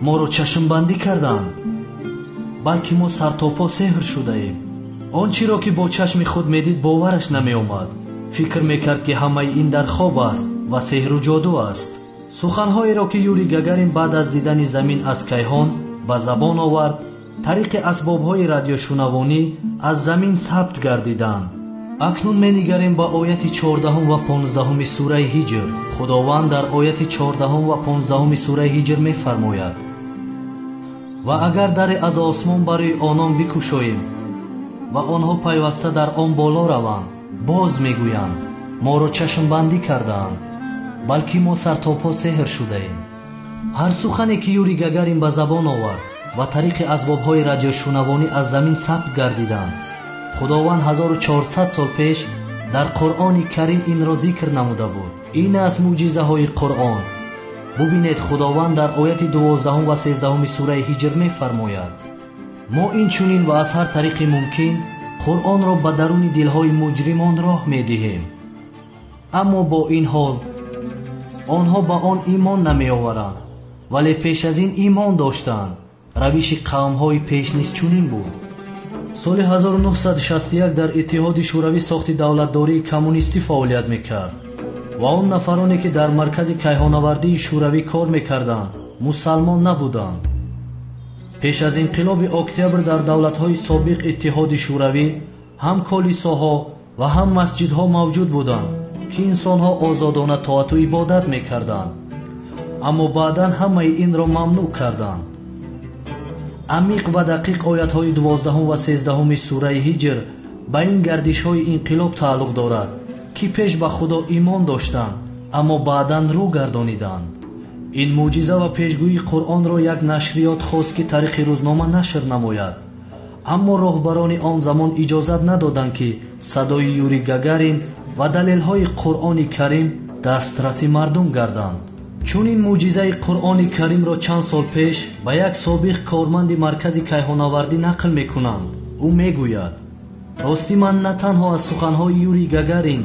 Моро чашмбандӣ карданд, балки мо сартопо сеҳр шудаем. Он чиро ки бо чашми худ медид бовараш намеомад. Фикр мекард ки ҳамаи ин дар хоб аст ва сеҳру ҷоду аст. Суханҳоеро ки Юрий Гагарин баъд аз дидани замин аз кайҳон ба забон овард, тариқи асбобҳои радиошунавонӣ аз замин сабт гардиданд. Акнун менигарем ба ояти 14 ва 15 сураи Ҳиҷр. Худованд дар ояти 14 ва 15 сураи Ҳиҷр мефармояд: ва агар даре аз осмон барои онон бикушоем ва онҳо пайваста дар он боло раванд, боз мегӯянд: моро чашмбандӣ кардаанд, балки мо сартопо сеҳр шудаем. Ҳар сухане ки Юрий Гагарин ба забон овард ва тариқи асбобҳои радиошунавонӣ аз замин сабт гардиданд, Худованд 1400 сол пеш дар Қуръони Карим инро зикр намуда буд. Ин аст мӯъҷизаҳои Қуръон. Бубинед, Худованд дар ояти 12 ва 13 сураи Ҳиҷр мефармояд: мо инчунин ва аз ҳар тариқи мумкин Қуръонро ба даруни дилҳои муҷримон роҳ медиҳем, аммо бо ин ҳол онҳо ба он имон намеоваранд, вале пеш аз ин имон доштанд. Равиши қавмҳои пеш низ чунин буд. Соли 1961 дар Иттиҳоди Шӯравӣ сохти давлатдории коммунистӣ фаъолият мекард ва он нафароне ки дар маркази кайҳонавардии Шӯравӣ кор мекарданд мусалмон набуданд. Пеш аз инқилоби октябр дар давлатҳои собиқ Иттиҳоди Шӯравӣ ҳам колисоҳо ва ҳам масҷидҳо мавҷуд буданд, ки инсонҳо озодона тоату ибодат мекарданд, аммо баъдан ҳамаи инро мамнӯъ карданд. Амиқ ва дақиқ оятҳои 12 ва 13 сураи Ҳиҷр ба ин гардишҳои инқилоб тааллуқ дорад, ки пеш ба Худо имон доштанд, аммо баъдан рӯ гардониданд. Ин мӯъҷиза ва пешгӯии Қуръонро як нашриёт хост, ки тариқи рӯзнома нашр намояд, аммо роҳбарони он замон иҷозат надоданд, ки садои Юрий Гагарин ва далелҳои Қуръони Карим дастраси мардум гарданд. Чун ин мӯъҷизаи Қуръони Каримро чанд сол пеш ба як собиқ корманди маркази кайҳонавардӣ нақл мекунанд, ӯ мегӯяд: ростӣ ман на танҳо аз суханҳои Юрий Гагарин,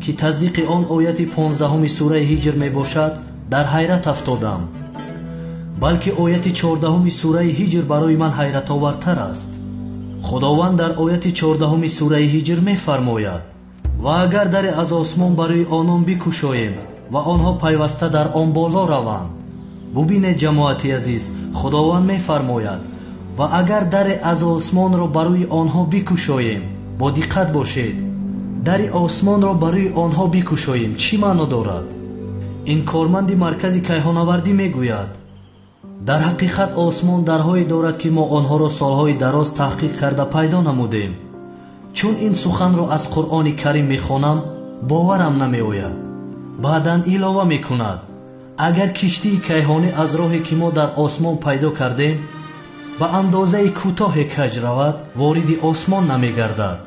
ки тасдиқи он ояти 15 сураи Ҳиҷр мебошад, дар ҳайрат афтодам, балки ояти 14 сураи Ҳиҷр барои ман ҳайратовартар аст. Худованд дар ояти 14 сураи Ҳиҷр мефармояд: ва агар даре аз осмон барои онон бикушоем ва онҳо пайваста дар он боло раванд. Бубинед, ҷамоати азиз, Худованд мефармояд: ва агар даре аз осмонро барои онҳо бикушоем. Бо диққат бошед, дари осмонро барои онҳо бикушоем чӣ маъно дорад? Ин корманди маркази кайҳонавардӣ мегӯяд: дар ҳақиқат осмон дарҳое дорад, ки мо онҳоро солҳои дароз таҳқиқ карда пайдо намудем. Чун ин суханро аз Қуръони Карим мехонам, Боварам намеояд. Баъдан илова мекунад: агар киштии кайҳонӣ аз роҳе ки мо дар осмон пайдо кардем ба андозаи кӯтоҳе каҷ равад, вориди осмон намегардад.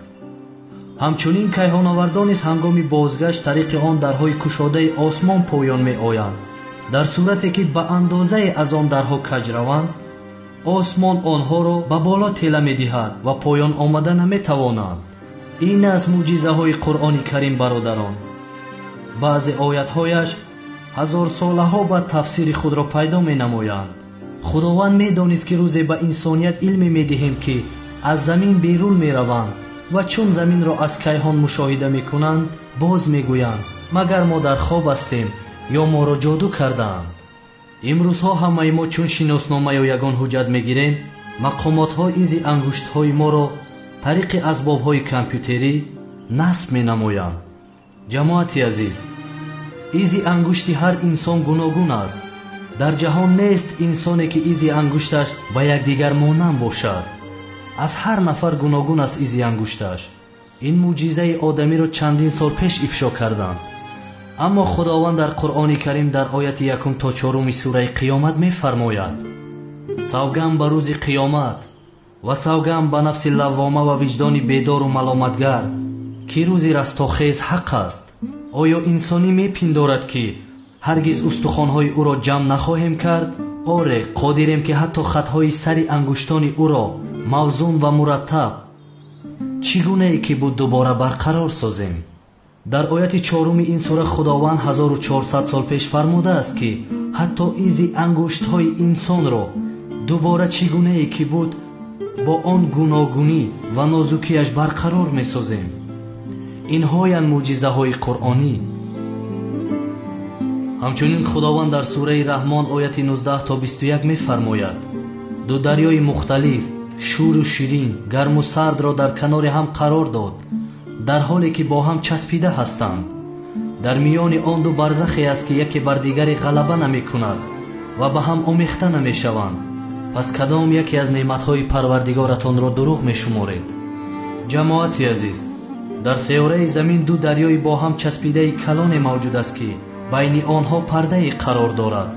Ҳамчунин кайҳонавардон низ ҳангоми бозгашт тариқи он дарҳои кушодаи осмон поён меоянд. Дар сурате ки ба андозае аз он дарҳо каҷ раванд, осмон онҳоро ба боло тела медиҳад ва поён омада наметавонанд. Ин аст мӯъҷизаҳои Қуръони Карим, бародарон. Баъзе оятҳояш ҳазорсолаҳо баъд тафсири худро пайдо менамоянд. Худованд медонист, ки рӯзе ба инсоният илме медиҳем, ки аз замин берун мераванд ва чун заминро аз кайҳон мушоҳида мекунанд, боз мегӯянд: магар мо дар хоб ҳастем ё моро ҷоду кардаанд. Имрӯзҳо ҳамаи мо чун шиноснома ё ягон ҳуҷҷат мегирем, мақомотҳо изи ангуштҳои моро тариқи асбобҳои компютерӣ насб менамоянд. Ҷамоати азиз, изи ангушти ҳар инсон гуногун аст. Дар ҷаҳон нест инсоне, ки изи ангушташ ба якдигар монанд бошад. Аз ҳар нафар гуногун аст изи ангушташ. Ин мӯъҷизаи одамиро чандин сол пеш ифшо карданд. Аммо Худованд дар Қуръони Карим дар ояти 1 то 4 сураи Қиёмат мефармояд: савганд ба рӯзи қиёмат ва савганд ба нафси лаввома ва виҷдони бедору маломатгар, ки рӯзи растохез ҳақ аст. Оё инсонӣ мепиндорад, ки ҳаргиз устухонҳои ӯро ҷамъ нахоҳем кард? Оре, қодирем, ки ҳатто хатҳои сари ангуштони ӯро мавзун ва мураттаб чӣ гунае ки буд дубора барқарор созем. Дар ояти 4 ин сура Худованд 1400 сол пеш фармудааст, ки ҳатто изи ангуштҳои инсонро дубора чӣ гунае ки буд бо он гуногунӣ ва нозукиаш барқарор месозем. Инҳоянд мӯъҷизаҳои қуръонӣ. Ҳамчунин Худованд дар сураи Раҳмон ояти 19 то 21 мефармояд: ду дарёи мухталиф, шӯру ширин, гарму сардро дар канори ҳам қарор дод, дар ҳоле ки бо ҳам часпида ҳастанд. Дар миёни он ду барзахе аст, ки яке бар дигаре ғалаба намекунад ва ба ҳам омехта намешаванд. Пас кадом яке аз неъматҳои Парвардигоратонро дурӯғ мешуморед? Ҷамоати азиз, дар сайёраи замин ду дарёи бо ҳам часпидаи калоне мавҷуд аст, ки байни онҳо пардае қарор дорад.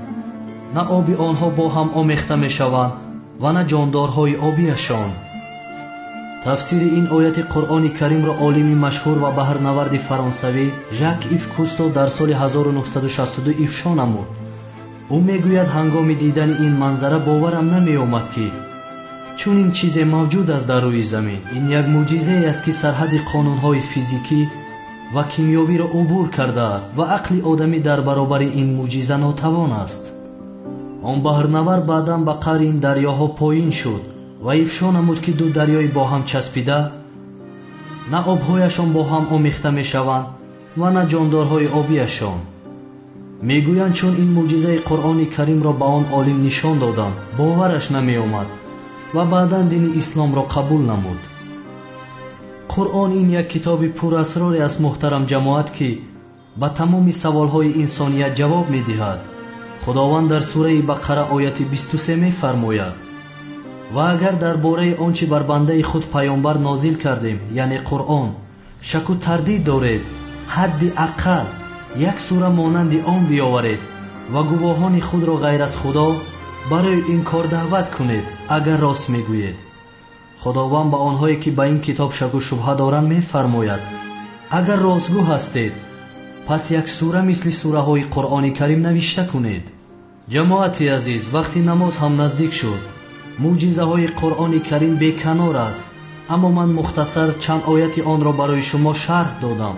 На оби онҳо бо ҳам омехта мешаванд ва на ҷондорҳои обияшон. Тафсири ин ояти Қуръони Каримро олими машҳур ва баҳрнаварди фаронсавӣ Жак Ив Кусто дар соли 1962 ифшо намуд. Ӯ мегӯяд: ҳангоми дидани ин манзара боварам намеомад, ки чунин чизе мавҷуд аст дар рӯи замин. Ин як мӯъҷизае аст, ки сарҳади қонунҳои физикӣ ва кимиёвиро убур кардааст ва ақли одамӣ дар баробари ин мӯъҷиза нотавон аст. Он баҳрнавар баъдан ба қаъри ин дарёҳо поин шуд ва ифшо намуд, ки ду дарёи бо ҳам часпида на обҳояшон бо ҳам омехта мешаванд ва на ҷондорҳои обияшон. Мегӯянд, чун ин мӯъҷизаи Қуръони Каримро ба он олим нишон доданд, бовараш намеомад ва баъдан дини исломро қабул намуд. Қуръон ин як китоби пурасроре аст, муҳтарам ҷамоат, ки ба тамоми саволҳои инсоният ҷавоб медиҳад. Худованд дар сураи Бақара ояти 23 мефармояд: ва агар дар бораи он чӣ бар бандаи худ паёмбар нозил кардем, яъне Қуръон, шаку тардид доред, ҳадди ақал як сура монанди он биёваред ва гувоҳони худро ғайр аз Худо барои ин кор даъват кунед, агар рост мегӯед. Худованд ба онҳое ки ба ин китоб шаку шубҳа доранд мефармояд: агар ростгӯ ҳастед, пас як сура мисли сураҳои Қуръони Карим навишта кунед. Ҷамоати азиз, вақти намоз ҳам наздик шуд. Мӯъҷизаҳои Қуръони Карим беканор аст, аммо ман мухтасар чанд ояти онро барои шумо шарҳ додам.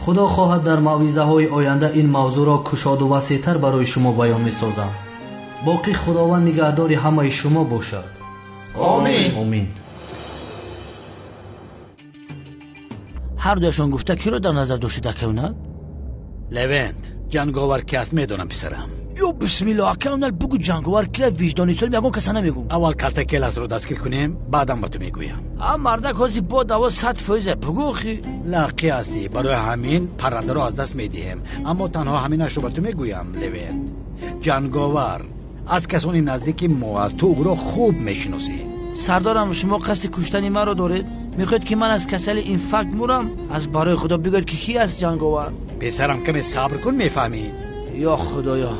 Худо хоҳад дар мавъизаҳои оянда ин мавзӯъро кушоду васеътар барои шумо баён месозам. Боқӣ Худованд нигаҳдори ҳамаи шумо бошад. Омин. Омин. Ҳар дуяшон гуфта киро дар назар доштед, акаунал? Левент, ҷанговар ки аст медонам, писарам. Ё бисмилло, акаунал, бугу ҷанговар кира виҷдони солим ягон каса намегум. Аввал калтакеласро дастгир кунем, баъдан ба ту мегӯям. А мардак ҳозир бо даво 100% бугу охи. Лақӣ ҳастӣ, барои ҳамин паррандаро аз даст медиҳем. Аммо танҳо ҳаминашро ба ту мегӯям, Левент. Ҷанговар аз касони наздики мо аст, ту ӯро хуб мешиносӣ. Сардорам, шумо қасди куштани маро доред? Мехоҳед ки ман аз касали инфаркт мурам? Аз барои Худо бигӯед ки кӣ аст ҷанговар. Писарам, каме сабр кун, мефаҳмӣ. Ё Худоё,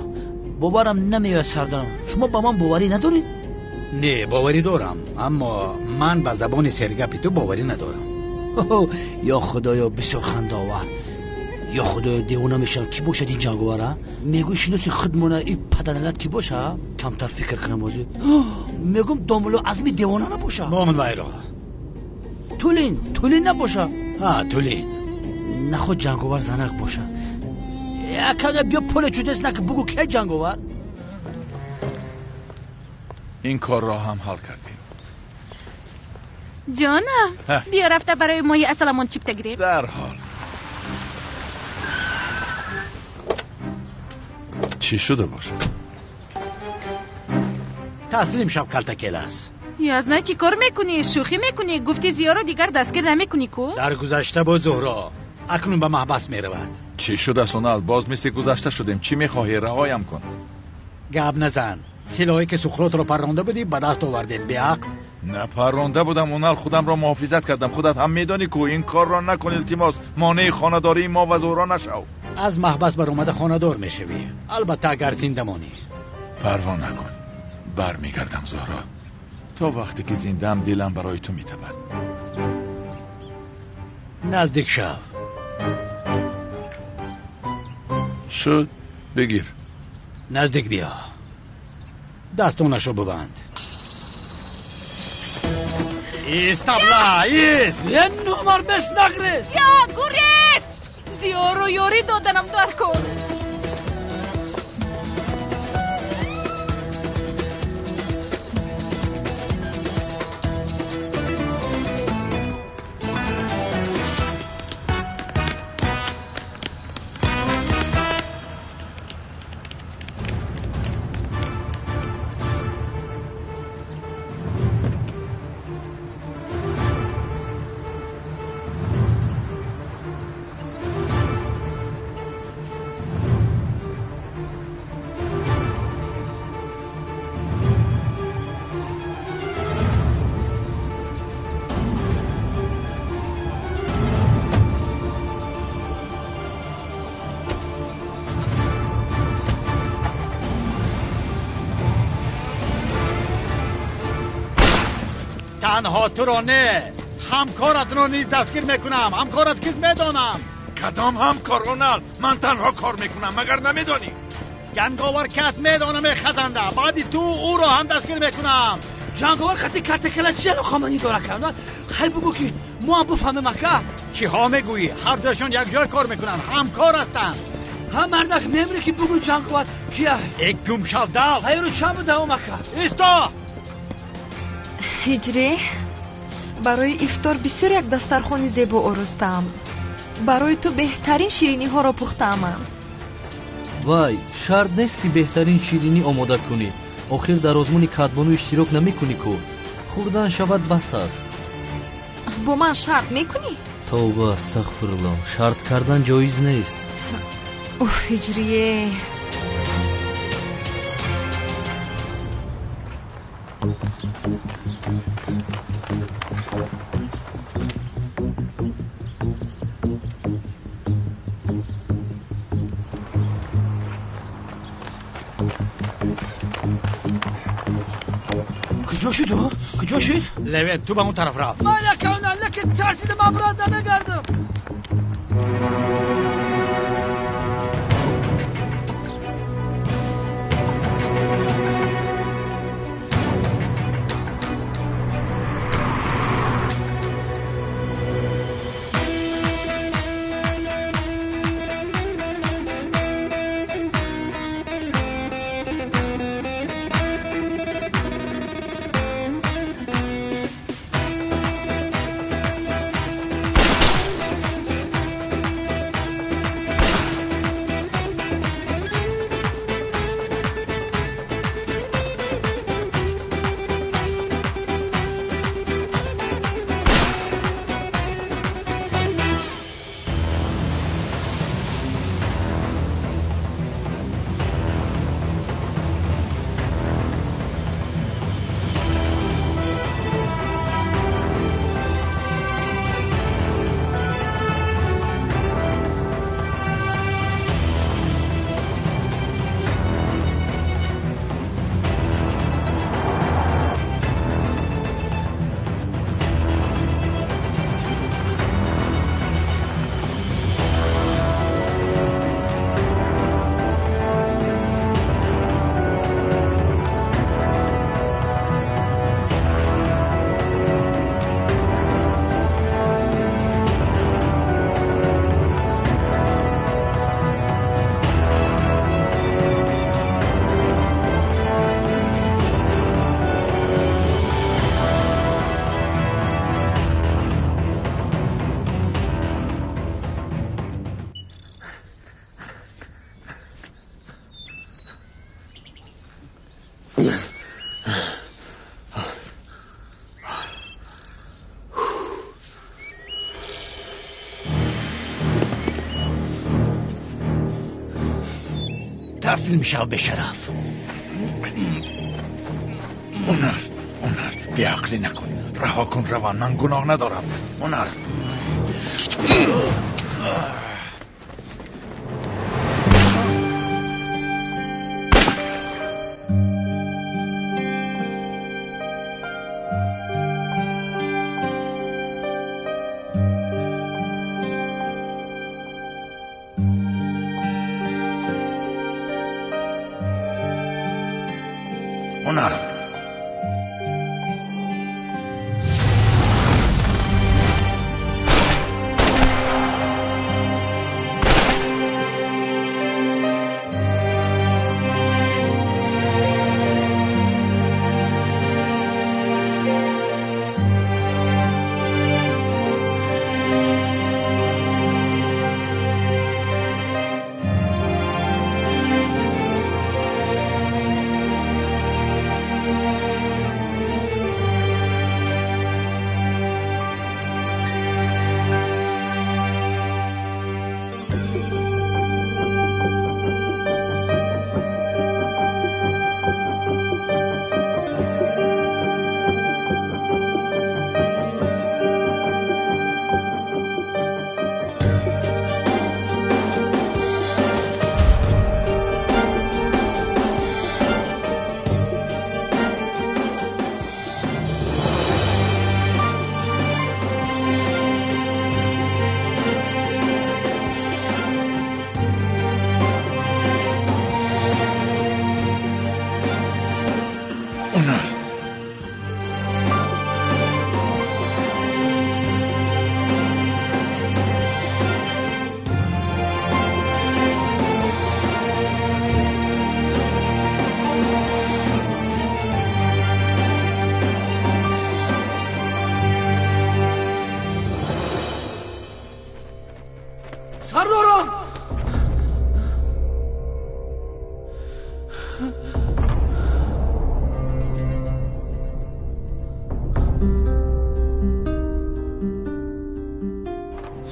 боварам намеояд сардарам. Шумо ба ман боварӣ надоред? Не, боварӣ дорам, аммо ман ба забони сергапи ту боварӣ надорам. Ё Худоё, бисёр хандаовар. Ё Худоё, девона мешавам. Кӣ бошад ин ҷанговар? Мегӯй шиноси худмона ин паданалат кӣ боша? Камтар фикр кунам ҳозир. Мегӯм домулло Азми девона набоша. Момин вайро. Тулин, Тулин набоша. Ҳа, Тулин. Наход ҷанговар занак боша. Якада биё поле чудес наки, бугӯ ки ҷанговар. Ин корро ҳам ҳал кардем. Ҷонам, биё рафта барои моҳи асаламон чипта гирем. Дарҳол. Чӣ шуда бошад? Таслим шав, калтакелас. Язна, чӣ кор мекунӣ? Шӯхӣ мекунӣ? Гуфти Зиёро дигар дастгир намекунӣ ку? Дар гузашта буд Зуҳро, акнун ба маҳбас меравад. Чӣ шуда Сонал? Боз мисли гузашта шудем. Чӣ мехоҳӣ? Раҳоям кун. Гап назан. Силоҳе ки Суқротро парронда будӣ ба даст овардем, беақл. Напарронда будам Унал, худамро муҳофизат кардам. Худат ҳам медонӣ ку. Ин корро накун, илтимос. Монеи хонадории мо ва Зуҳро нашав. Аз маҳбас баромада хонадор мешавӣ, албатта агар зинда монӣ. Парво накун, бармегардам Зуҳро. То вақте ки зиндаам дилам барои ту метабад. Наздик шав. Шуд, бигир. Наздик биё. Дастонашро бибанд. Ист, абла, ист! Е, номар бес нагрез! Я, гурез! Зиёро ёрӣ доданам дар кор. Танҳо туро не, ҳамкоратро низ дастгир мекунам. Ҳамкорат кист медонам. Кадом ҳамкор, Унал? Ман танҳо кор мекунам, магар намедонӣ? Ҷанговар ки аст медонам, хазанда. Баъди ту ӯро ҳам дастгир мекунам. Ҷанговар хати картакала чи алоқамандӣ дора карда? Хай бугӯ ки мо ҳам буфаҳмем ака. Чиҳо мегӯӣ? Ҳардуяшон якҷоя кор мекунанд, ҳамкор ҳастанд. Ҳа, мардак мемирӣ ки бугӯ ҷанговар кия. Э, гум шав, дав. Ҳайру чанд будавом ака? Исто! Ҳиҷрӣ, барои ифтор бисёр як дастархони зебо оростаам. Барои ту беҳтарин шириниҳоро пухтаамам. Вай, шарт нест ки беҳтарин ширинӣ омода кунӣ. Охир дар озмуни кадбону иштирок намекунӣ ку. Хӯрдан шавад бас аст. Бо ман шарт мекунӣ? Тавба, астағфируллоҳ, шарт кардан ҷоиз нест. Уф, Ҳиҷрие. Куҷо шуд ӯ? Куҷо шуд? Левент, ту ба он тараф рафт. Ман якавна, лекин тарсидам, обрат намегардам. таҳсил мешавам бешараф. Унал, Унал, беақлӣ накун. Раҳо кун раван, ман гуноҳ надорам. Унал.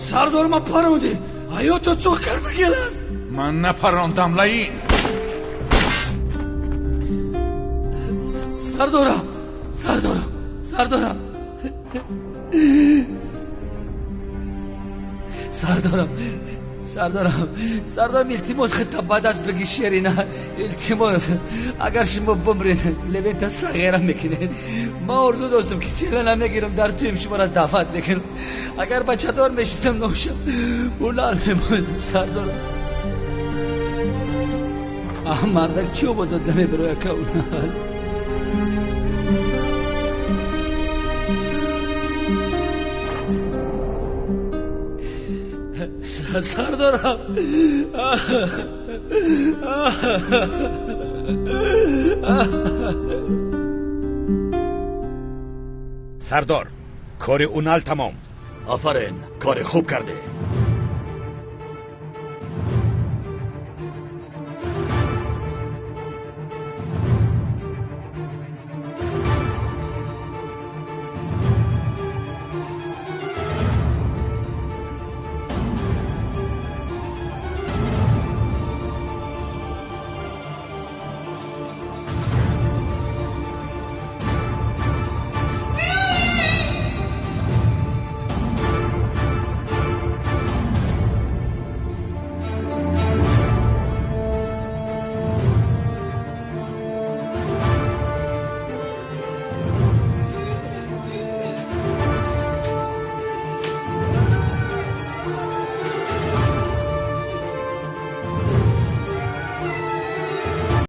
Сардор, ма парондӣ. Ҳаёто цоқ карда келаст. Ман напарондам, лаин. Сардорам, сардорам, сардорам. Сардорам, сардорам, сардорам, илтимос, хита ба даст бигӣ шерина. Илтимос, агар шумо бумред, Левента сағира мекунед. Ман орзу доштам ки сира намегирам, дар туем шуморо даъват мекунам. Агар бачадор мешидам, ношам ҳунар мемондам, сардорам. Мардак чӣ овозад намебирояд ка ҳунар? Сардорам. Сардор, кори Унал тамом. Офарин, кори хуб кардӣ.